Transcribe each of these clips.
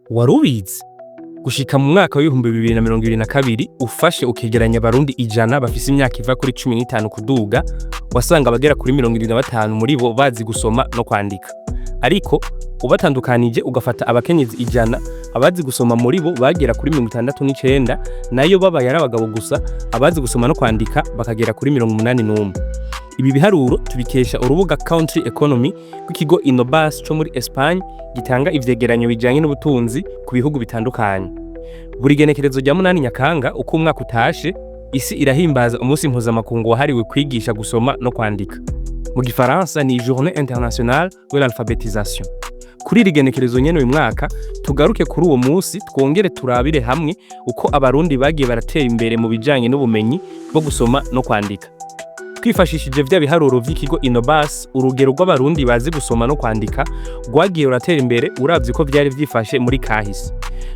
Wari ubizi? Gushika mu mwaka w'2022, ufashe ukegeranya Abarundi 100 bafise imyaka iva kuri 15 kuduga, wasanga abagera kuri 75 muri bo bazi gusoma no kwandika. Ariko ubatandukanije, ugafata abakenyezi 100, abazi gusoma muri bo bagera kuri 69, nayo babaye ari abagabo gusa, abazi gusoma no kwandika bakagera kuri 81. Ibi biharuro tubikesha urubuga Country Economy rw'ikigo Innobas co muri Espagne, gitanga ivyegeranyo bijanye n'ubutunzi ku bihugu bitandukanye. Buri genekerezo rya 8 Nyakanga uko umwaka utashe, isi irahimbaza umunsi mpuzamakungu wahariwe kwigisha gusoma no kwandika. Mu gifaransa ni Journée internationale de l'alphabétisation. Kuri iri genekerezo nyene uyu mwaka, tugaruke kuri uwo munsi, twongere turabire hamwe uko Abarundi bagiye baratera imbere mu bijanye n'ubumenyi bwo gusoma no kwandika. Twifashishije vya biharuro vy'ikigo Innobas, urugero rw'Abarundi bazi gusoma no kwandika rwagiye ruratera imbere uravye uko vyari vyifashe muri kahise.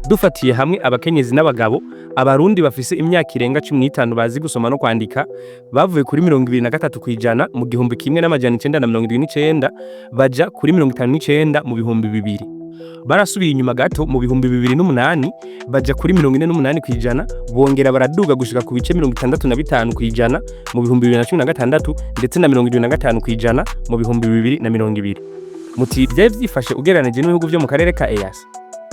Dufatiye hamwe abakenyezi n'abagabo, Abarundi bafise imyaka irenga 15 bazi gusoma no kwandika bavuye kuri 23% mu 1979, baja kuri 59 mu 2000. Barasubiye inyuma gato mu 2008, baja kuri 48%, bongera baraduga gushika ku bice 65% mu 2016, ndetse na 75% mu 2020. Muti vyari vyifashe ugereranije n'ibihugu vyo mu karere ka EAC?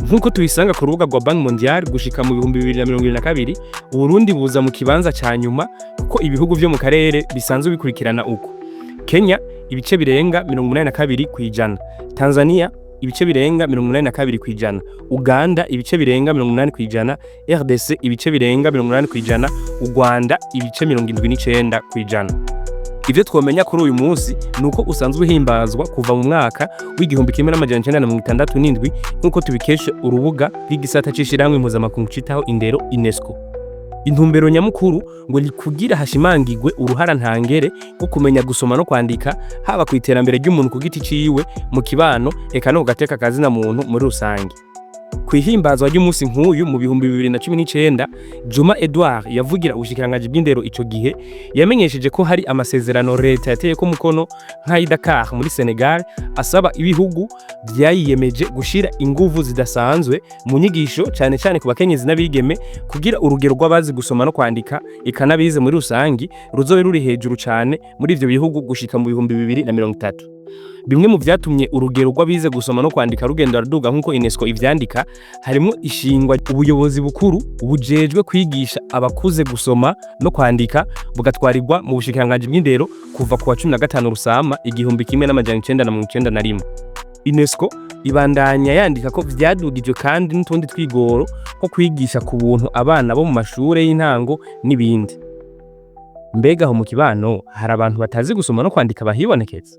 Nk'uko tubisanga ku rubuga rwa Banque Mondiale, gushika mu 2022, Uburundi buza mu kibanza ca nyuma, kuko ibihugu vyo mu karere bisanzwe bikurikirana uko: Kenya ibice birenga 82%, Tanzania ibice birenga 82%, Uganda ibice birenga 80%, RDC ibice birenga 80%, u Rwanda ibice 79%. Ivyo twomenya kuri uyu munsi ni uko usanzwe uhimbazwa kuva mu mwaka w'1967, nk'uko tubikesha urubuga rw'igisata c'ishirahamwe mpuzamakungu citaho indero, UNESCO. Intumbero nyamukuru ngo ni kugira hashimangirwe uruhara ntangere rwo kumenya gusoma no kwandika, haba ku iterambere ry'umuntu ku giti ciwe, mu kibano, eka no ku gateka kazina muntu muri rusange. Kw'ihimbazwa ry'umunsi nk'uyu mu 2019, Juma Edouard yavugira ubushikiranganji bw'indero ico gihe, yamenyesheje ko hari amasezerano leta yateyeko umukono nk'ay'i Dakar muri Senegal, asaba ibihugu vyayiyemeje gushira inguvu zidasanzwe mu nyigisho, cane cane ku bakenyezi n'abigeme, kugira urugero rw'abazi gusoma no kwandika, eka n'abize muri rusangi, ruzobe ruri hejuru cane muri ivyo bihugu gushika mu 2030. Bimwe mu vyatumye urugero rw'abize gusoma no kwandika rugenda ruduga, nk'uko UNESCO ivyandika, harimwo ishingwa ubuyobozi bukuru bujejwe kwigisha abakuze gusoma no kwandika, bugatwarirwa mu bushikiranganji bw'indero kuva ku wa 15 Rusama 1991. UNESCO ibandanya yandika ko vyadugijwe kandi n'utundi twigoro nko kwigisha ku buntu abana bo mu mashure y'intango n'ibindi. Mbega aho mu kibano hari abantu batazi gusoma no kwandika bahibonekeza?